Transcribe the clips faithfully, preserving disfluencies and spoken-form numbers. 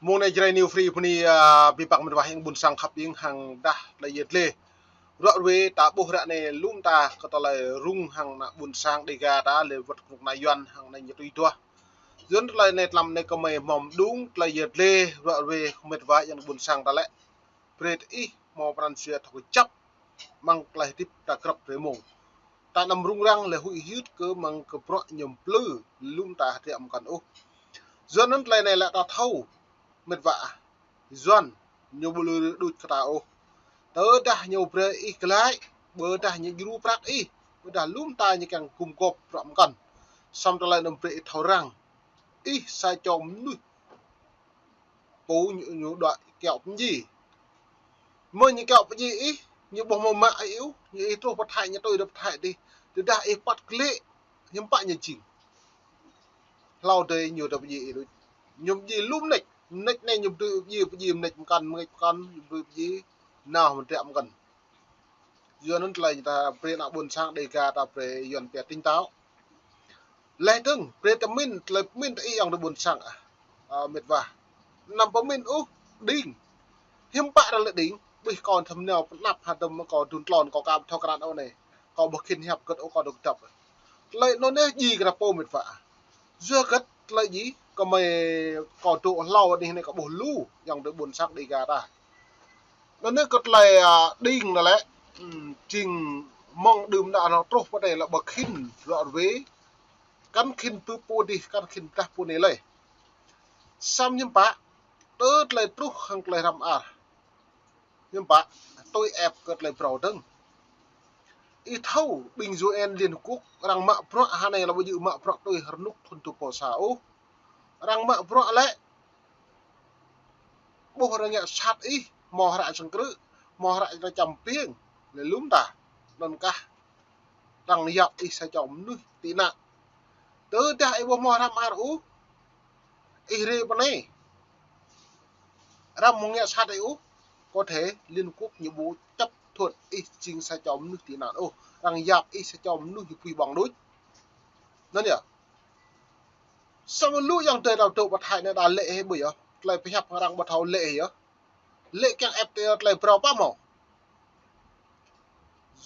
Mông anai Jrai New Free bơni, a, abih bang met wa ayŏng ƀuôn sang khăp ing hăng dah tơlơi yet lĕ. Ruă ruê ta ƀuh ră anai lŏm ta kơ tơlơi rŭng hăng ană ƀuôn sang Dega ta lĕ wơ̆t kơnuk kơna Yuan hăng anai ñu tui duah. Yuan tơlơi anai tlam anai kơmơi hmâo mơđung tơlơi yet lĕ ruă ruê met wa ayŏng ƀuôn sang ta lĕ. Brơi ih hmâo pran jua thâo kơjăp mơ̆ng tơlơi hơdip ta grăp rơmông. Ta anăm rŭng răng lĕ huĭ hyưt kơ mơ̆ng kơ bruă ñu plư lŏm ta hơdră mơkăn ôh. Yua anŭn tơlơi anai lĕ ta thâo met wa ah. Yuan ñu ƀu lui đuč kơ ta ôh. Tơdah ñu brơi ih glaĭ, ƀôdah ñu djru prăk ih, ƀôdah lŏm ta ñu kiăng gum gôp bruă mơkăn. Samơ̆ tơlơi anŭn brơi ih thâo răng. Ih sa čô mơnuih pô ñu, ñu đuaĭ kiaŏ pơdjai. Mơ̆ ñu kiaŏ pơdjai ih, ñu ƀuh mơ̆ mă ih ôh, ñu ih truh pơ Thái ñu tui dŏ pơ Thái dih. Tơdah ih păt klĕ, hiư̆m pă ñu jing. Hlâo dơi ñu dŏ pơdjai ih đôč. Ñu pơdjai lu mơneč, mơneč anai ñu pơdjai, pơdjai mơneč mơkăn, mơneč mơkăn, ñu pơdjai pơdjai, nao hơdră mơkăn. Yua anŭn tơlơi ñu ta brơi ană ƀuôn sang Dega ta brơi Yuan pia tỉnh táo. Lĕ dơ̆ng, brơi tơmĭn, tơlơi pơmĭn tơ ih ayŏng adơi ƀuôn sang ah. A, met wa. Anăm pơmĭn ôh, đing. Hiư̆m pă arăng lĕ đing, ƀuh kâo thăm nao pơnăp hơdôm kâo đun tlôn kâo ka ƀu thâo krăn ôh anai. Kâo ƀu khĭn hiăp gơ̆t ôh kâo dŏ kơdŏp. Tơlơi anŭn anai djai kơ ta pô met wa. Yua gơ̆t tơlơi djai, kơmơi kâo dŏ hlâo anih anai kâo ƀuh lu, ayŏng adơi ƀuôn sang Dega ta. Anŭn anai kơ tơlơi, a, đing anŭn lĕ, ưm, jing mơ̆ng đưm đă anŭn truh pơ anai lĕ ƀu khĭn ruă ruê, kăn khĭn pơpŭ dih, kăn khĭn pơdah pơpŭ anai lĕ. Samơ̆ hiư̆m pă, tơ tơlơi truh hăng tơlơi răm ar. Hiư̆m pă, tui ĕp kơ tơlơi phrâo dơ̆ng. Ih thâo, ƀing U N Liên Hợp Quốc, arăng mă bruă hơnai lĕ ƀu djơ̆ mă bruă tui rơnŭk thŭn dua rơbâo sa ôh. Arăng mă bruă lĕ, ƀuh arăng ngă sat ih, hmâo hră sang krư̆, hmâo hră čăm piêng, lĕ lŏm ta, anŭn kah, arăng yap ih sa čô mơnuih tị nạn. Tơdah ih ƀu hmâo răm ar ôh, ih rai pơ anai. Arăng hmâo ngă sat ih ôh, có thể Liên Hợp Quốc ñu ƀu chấp thuận ih jing sa čô mơnuih tị nạn ôh. Arăng yap ih sa čô mơnuih ñu pui ƀơ̆ng đôč. Anŭn yơh. Samơ̆ lu ayŏng adơi ta dŏ pơ Thái anai đa lĕ hĕ ƀu yơh. Tơlơi pơhiăp arăng ƀu thâo lĕ hĕ yơh. Lĕ kiăng ĕp tơ tơlơi phrâo pă hmâo.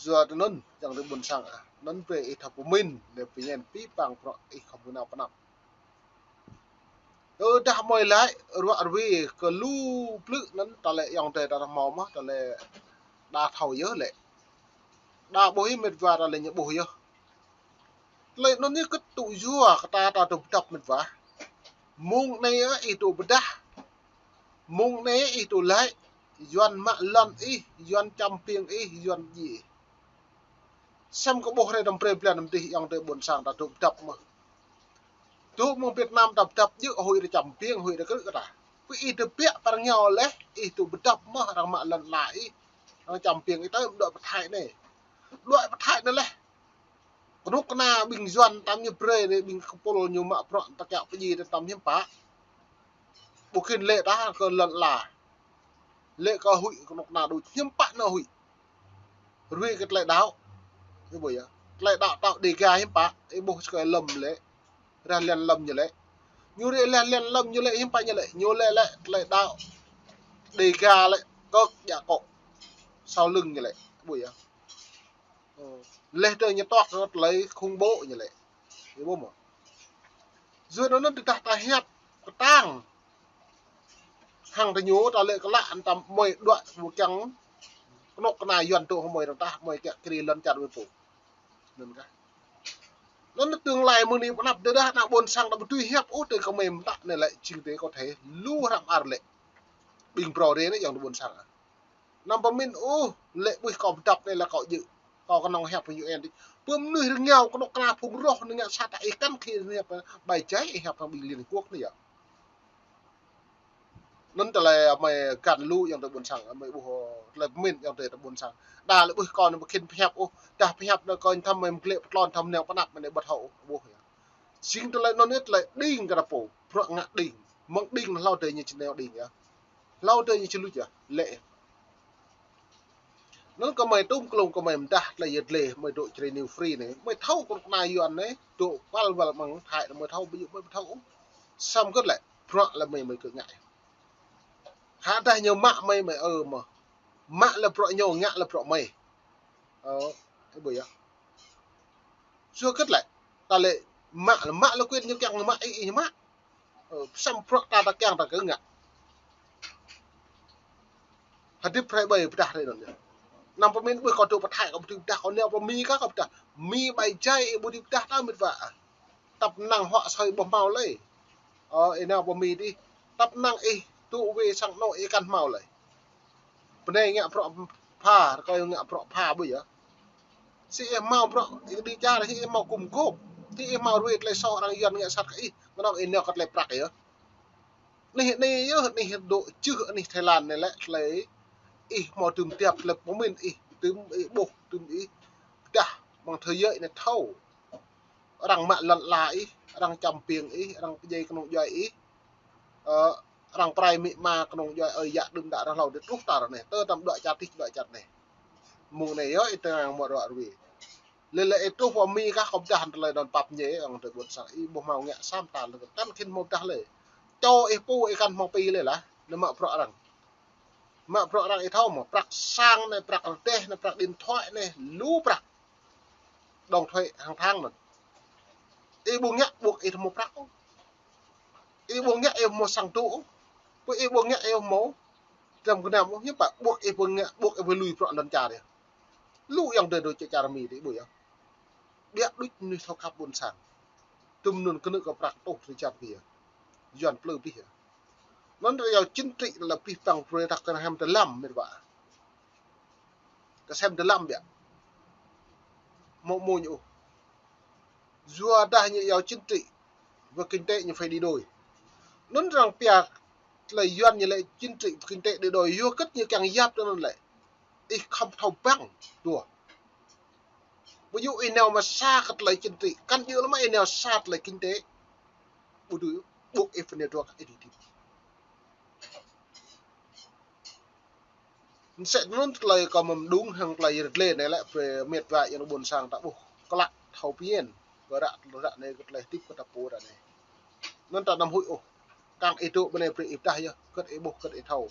Yua anŭn ayŏng adơi ƀuôn sang ah. Anŭn brơi ih thâo pơmĭn, lĕ pơñen pĭ păng bruă ih khŏm kơnao pơnăp. Tơdah mơi laĭ ruă ruê kơ lu plư anŭn tơlơi ayŏng adơi ta hmâo mơ̆ tơlơi đa thâo yơh lĕ. Đa ƀuh ih met wa tơlơi ñu ƀuh yơh. Tơlơi anŭn ñu kơtŭ yua kơ ta ta dŏ pơdŏp met wa. Mông anai ih dŏ pơdah. Mông anai ih dŏ laĭ. Yuan mă lŏn ih, Yuan čăm piêng ih, Yuan djai ih. Samơ̆ kơ ƀuh rai tơm brơi blan tơm dih ayŏng adơi ƀuôn sang ta dŏ pơdŏp mơ̆. Dŏ mơ̆ng Việt Nam ta pơdŏp djơ̆ huĭ rai čăm piêng huĭ rai krư̆ kơ ta. Pơ ih tơbiă pơ arăng ñu lĕ, ih dŏ pơdŏp mơ̆ arăng mă lŏn ala ih. Arăng čăm piêng ih tơl dŏ pơ Thái anai. Dŏ pơ Thái anai lĕ. Kơnuk kơna ƀing Yuan tơm ñu brơi anai ƀing kơpul ñu mă bruă ta kiaŏ pơdjai tơm hiư̆m pă. Ƀu khĭn lĕ ta kơ lŏn ala. Lĕ kơ huĭ kơnuk kơna đôč hiư̆m pă nao huĭ. Ruê kơ tơlơi đaŏ. Ih ƀuh yơh. Tơlơi đaŏ ta Dega hiư̆m pă. Ih ƀuh sơkơi lŏm lĕ. Rah lăn lŏm ñu lĕ. Ñu rah lăn lŏm ñu lĕ hiư̆m pă ñu lĕ. Ñu lĕ lĕ tơlơi đaŏ Dega lĕ kơk djă kŏ. Sau lưng ñu lĕ. Ih ƀuh yơh. Ơ. Lĕ tơ ñu tŏk tơlơi khủng bố ñu lĕ. Ih ƀuh mơ̆. Yua anŭn tơdah ta hiăp kơtang hăng tơ ñu ta lĕ kơ lă anŭn tơm mơi dŏ ƀu kiăng kơnuk kơna Yuan dŏ hơmơi dơ̆ng tah mơi kiăng kri lŏn čar wơ̆t pô. Anŭn kah. Anŭn tương lai mơ̆ng anai pơnăp tơdah ană ƀuôn sang ta ƀu tui hiăp ôh tơ kơmơi mơta anai lĕ jing tơ có thể lu răm ar lĕ. Ƀing phrâo rai anai ayŏng adơi ƀuôn sang ah. Anăm pơmĭn ôh, lĕ ƀuh kâo pơdŏp anai lĕ kâo djơ̆. Kâo kơnơ̆ng hiăp hăng U N dih. Pơ mơnuih rơngiao kơnuk kơna phung roh anai ngă sat ih kăn khĭn hiăp ƀai jai ih hiăp hăng ƀing Liên Hợp Quốc anai yơh. Anŭn tơlơi mơi găn lu ayŏng adơi ƀuôn sang, mơi ƀuh tơlơi pơmĭn ayŏng adơi ƀuôn sang. Đa lĕ ƀuh kâo anai ƀu khĭn pơhiăp ôh, dah pơhiăp anai kâo thăm mơi mơglĕ pơtlôn thăm nao pơnăp mơi anai ƀu thâo ôh, ƀuh yơh. Jing tơlơi anŭn yơh tơlơi đing kơ ta pô, bruă ngă đing. Mơ̆ng đing hlâo dơi ñu či nao đing yơh. Hlâo dơi ñu či luč yơh, lĕ. Anŭn kơ mơi tŭm klông kơ mơi mơdah tơlơi yet lĕ, mơi dŏ Jrai New Free anai. Mơi thâo kơnuk kơna Yuan anai, dŏ wăl wăl mơ̆ng Thái anai mơi thâo ƀu djơ̆ mơi ƀu thâo ôh. Samơ̆ gơ̆t lĕ, bruă lĕ mơi mơi kơ ngă. Hă dah ñu mă mơi, mơi ơ mơ̆. Mă lĕ bruă ñu, ngă lĕ bruă mơi. Ơ, ih ƀuh yơh. Yua hơget lĕ, ta lĕ mă lĕ, mă lĕ quyền ñu kiăng mă, ih, ih mă. Ơ, samơ̆ bruă ta, ta kiăng ta kơ ngă. Hơdip hrơi ƀơi pơdah hrơi anŭn yơh. Anăm pơmĭn ƀơi kâo dŏ pơ Thái kâo ƀu dưi pơdah, kâo nao pơ Mi kah kâo pơdah. Mi ƀai jai ih ƀu dưi pơdah ta mĭt wa. Tăp năng huă sơi ƀu hmâo lơi. Ơ, ih nao pơ Mi dih. Tăp năng ih tŭ wai sang anŏ ih kăn hmâo lơi. Bơnai ngă bruă pha, rơkơi ngă bruă pha ƀu yơh. Sĭ ih hmâo bruă, ih kơđi čar, sĭ ih hmâo gum gôp. Sĭ ih hmâo ruai tơlơi soh arăng Yuan ngă sat kơ ih, mơnơ̆ng ih nao kơ tơlơi prăk yơh. Anih, anih yơh, anih dŏ čưh, anih Thái Lan anai lĕ tơlơi ih hmâo tŭm tiap tơlơi pơmĭn ih, tŭm ih ƀuh, tŭm ih pơdah, mơ̆ng thế giới anai thâo. Arăng mă lŏn ala ih, arăng čăm ƀing ih, arăng pơdjai kơnung djuai ih. Ơ, arăng pơrai amĭ ama kơnung djuai ơi yă đưm đă arăng hlâo dih truh tar anai, tơ tăm đuaĭ čar dih, đuaĭ čar anai. Mơ̆ng anai yơh ih tơngan mơ̆ ruă ruai. Lĕ lĕ ih truh pơ Mi kah kâo pơdah tơlơi anŭn pap ñe, ơ tơlơi ƀôn sang ih ƀu hmâo ngă sa mơta lơi, kăn khĭn hmâo pơdah lơi. Čô ih pô ih kăn hmâo pi lơi lah, anai mă bruă arăng. Mă bruă arăng ih thâo mơ̆, prăk sang anai, prăk rơdêh anai, prăk điện thoại anai, lu prăk. Đóng thuế hàng tháng anŭn. Ih ƀu ngă ƀuh ih hmâo prăk ôh. Ih ƀu ngă ih hmâo sang tŭ ôh. Pơ ih ƀu ngă ih hmâo trăm gơnam ôh, hiư̆m pă ƀuh ih ƀu ngă, ƀuh ih ƀu lui bruă lŏn čar yơh. Lu ayŏng adơi dŏ čar Mi dih ƀuh yơh. Biă đôč mơnuih thâo khăp ƀôn sang. Tŭm anŭn kơnơ̆ng kơ prăk tuh rơjap kơ yơh. Yuan plư abih yơh. Anŭn rơyâo chính trị lĕ abih bang brơi dah kơ sem tơlăm mĭt wa. Kơ sem tơlăm biă. Mơ̆ mơ̆ ñu. Yua dah ñu yâo chính trị. Và kinh tế ñu phải đi đôi. Anŭn arăng pia tơlơi Yuan ñu lĕ chính trị và kinh tế đi đôi. Yua hơget ñu kiăng yap tơ anŭn lĕ. Ih khŏm thâo ƀăng. Dua. Ƀu djơ̆ ih nao mă sa kơ tơlơi chính trị. Kăn djơ̆ lăm ih nao sa tơlơi kinh tế. Ƀu dưi, ƀuh ih pơnê dua kơ ih dih. Mơsĕ anŭn tơlơi kâo mơ̆ng đŭng hăng tơlơi rơdlê anai lĕ brơi mĕt wa ayŏng ƀôn sang ta ƀuh klă thâo pơmĭn. Kơ ră, ră anai kơ tơlơi hơdip kơ ta pô ră anai. Anŭn ta anăm huĭ ôh. Kiăng ih dŏ ƀơi anai brơi ih pơdah yơh, hơget ih ƀuh, hơget ih thâo.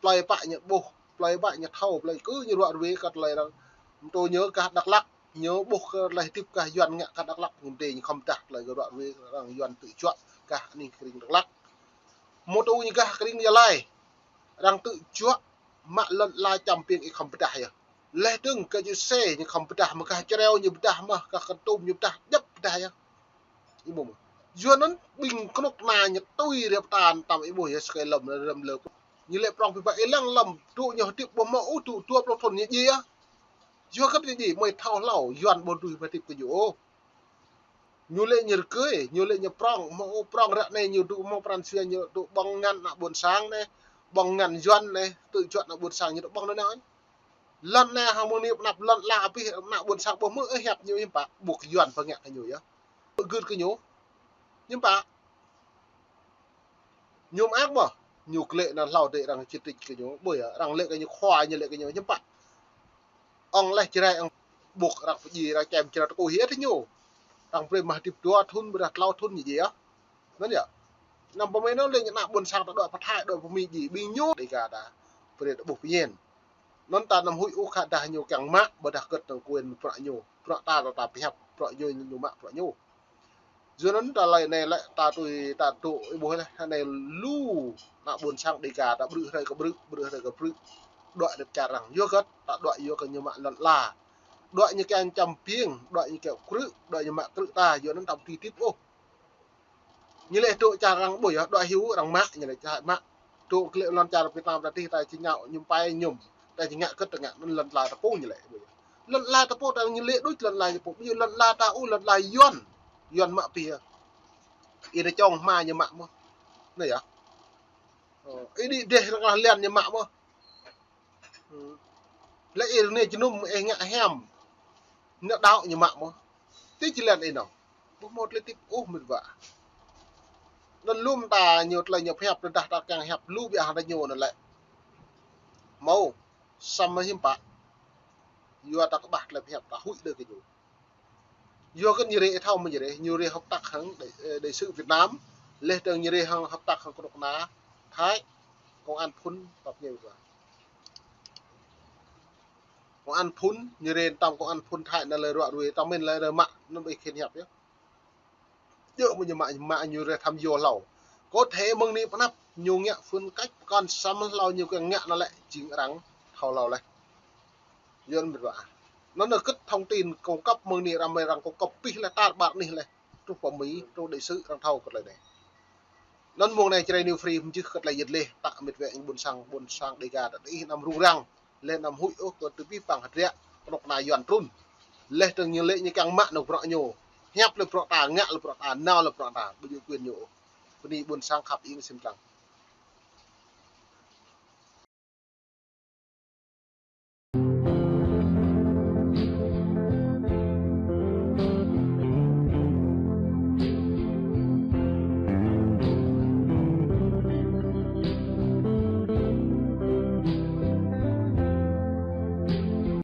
Plơi pă ñu ƀuh, plơi pă ñu thâo, plơi kơ ñu ruă ruai kơ tơlơi arăng. Mơ̆ tơ ñu kah Dak Lak, ñu ƀuh kơ tơlơi hơdip kah Yuan ngă kah Dak Lak, ñu dêh ñu khŏm pơdah tơlơi kơ ruă ruai arăng Yuan tŭ juă kah anih kơ ring Dak Lak. Mơ̆ tơ ñu kah kơ ring Gia Lai. Arăng tŭ juă mă lŏn ala čăm ƀing ih khŏm pơdah yơh. Laih dơ̆ng kơ čư̆ sê ñu khŏm pơdah mơ̆, kah Čreo ñu pơdah mơ̆, kah Kon Tum ñu pơdah, djŏp pơdah yơh. Ih ƀuh mơ̆. Yua anŭn ƀing kơnuk kơna ñu tui rơp tan tăm ih ƀuh yơh sơkai lŏm rơm lơp. Ñu lĕ prŏng pĭ pă ih lăng lŏm, tŭ ñu hơdip ƀuh mơ̆ ôh tŭ dua pluh thŭn ñu djai yơh. Yua hơget ñu djai, mơi thâo hlâo, Yuan ƀu dưi pơhơdip kơ ñu ôh. Ñu lĕ ñu rơgơi, ñu lĕ ñu prŏng, mơ̆ ôh prŏng ră anai ñu dŏ mơ̆ pran jua ñu dŏ ƀơ̆ng ngăn ană ƀôn sang anai, ƀơ̆ng ngăn Yuan anai, tŭ juă ană ƀôn sang ñu dŏ ƀơ̆ng anŭn anai. Lŏn anai hăng mơ̆ng anai pơanăp lŏn ala abih ană ƀôn sang ƀuh mơ̆ ih hiăp ñu hiư̆m pă, ƀuh Yuan pơngă kơ ñu yơh. Pơgưt kơ ñu. Hiư̆m pă. Ñu mơak mơ̆, ñu klĕ anŭn hlâo dêh arăng čit čit kơ ñu, ƀuh yơh, arăng lĕ kơ ñu khua ñu lĕ kơ ñu, hiư̆m pă. Ŏng laih Jrai ŏng ƀuh arăng pơdjai arăng čem Jrai tơkuh hiăp ñu. Arăng brơi mă hơdip dua thŭn, brơi tlâo thŭn ñu djai yơh. Anŭn yơh. Anăm pơmĭn anŭn lĕ ñu ană ƀôn sang ta dŏ pơ Thái, dŏ pơ Mi djai, ƀing ñu Dega ta. Brơi ta ƀuh pơmĭn. Anŭn ta anăm huĭ ôh kơ dah ñu kiăng mă, ƀôdah hơget anŭn quyền bruă ñu. Bruă ta, ta, ta pơhiăp, bruă ñu, ñu mă bruă ñu. Yua anŭn tơlơi anai lĕ ta tui ta dŏ ih ƀuh lĕ, anai lu ană ƀôn sang Dega ta ƀrư̆ hrơi kơ ƀrư̆, ƀrư̆ hrơi kơ ƀrư̆. Dŏ rơ̆p čar arăng. Yua hơget ta dŏ yua kơ ñu mă lŏn ala. Dŏ ñu kiăng čăm ƀing, dŏ ñu kiăng krư̆, dŏ ñu mă krư̆ ta, yua anŭn ta ƀu dưi hơdip ôh. Ñu lĕ dŏ čar arăng ƀuh yơh, dŏ hyu arăng mă, ñu lĕ čar mă. Dŏ klĕ lŏn čar Việt Nam ta dih ta či ngă ñu pai ñu. Ta či ngă hơget ta ngă, anŭn lŏn ala ta pô ñu lĕ ƀuh yơh. Lŏn ala ta pô ta ñu lĕ đôč lŏn ala ñu pô. Ƀu djơ̆ lŏn ala ta ôh, lŏn ala Yuan. Yuan mă abih yơh. Ih nao čŏng hma ñu mă mơ̆. Anai yơh. Ơ, ih đĭ dêh arăng klah lian ñu mă mơ̆. Lĕ ih rơnê jơnum ih ngă hiam. Ngă đaŏ ñu mă mơ̆. Tui či lĕ ih nao. Ƀu hmâo tơlơi hơdip ôh mĭt wa. Anŭn lŏm ta ñu tơlơi ñu pơhiăp tơdah ta kiăng hiăp lu biă hăng ta ñu anŭn lĕ. Hmâo, samơ̆ hiư̆m pă. Yua ta kơƀah tơlơi pơhiăp ta huĭ đơi kơ ñu. Yua kơ ñu rai ih thâo mơ̆ ñu rai, ñu rai hợp tác hăng đại, ơ, đại sứ Việt Nam, laih dơ̆ng ñu rai hăng hợp tác hăng kơnuk kơna Thái. công an phun, tap ñu. Công an phun, ñu rai tăm công an phun Thái anŭn lĕ ruă ruai, tăm mĭn lĕ rơmă, anŭn ƀu khĭn hiăp yơh. Yơh, mơ̆ng ñu mă, mă ñu rai thăm yua hlâo. Có thể mơ̆ng anai pơ anăp, ñu ngă phun cách pơkŏn samơ̆ hlâo ñu kiăng ngă anŭn lĕ, jing arăng thâo hlâo laih. Yua anŭn mĭt wa. Anŭn anai kơ thông tin cung cấp mơ̆ng anai răm mơi arăng cung cấp pih laih tar ƀar anih laih. Truh pơ Mi, truh đại sứ arăng thâo kơ tơlơi anai. Anŭn mơ̆ng anai Jrai New Free mơjưh kơ tơlơi yơh laih, tă mĭt wa ƀôn sang, ƀôn sang Dêga ta ih anăm rŭng răng. Laih anăm huĭ ôh kơ tơlơi pih păng hơdră, kơnuk kơna Yuan trŭn. Laih dơ̆ng ñu lĕ ñu kiăng mă anŏ bruă ñu. Hiăp lĕ bruă ta, ngă lĕ bruă ta, nao lĕ bruă ta, ƀu djơ̆ quyền ñu ôh. Bơni ƀôn sang khăp ing sim tlang.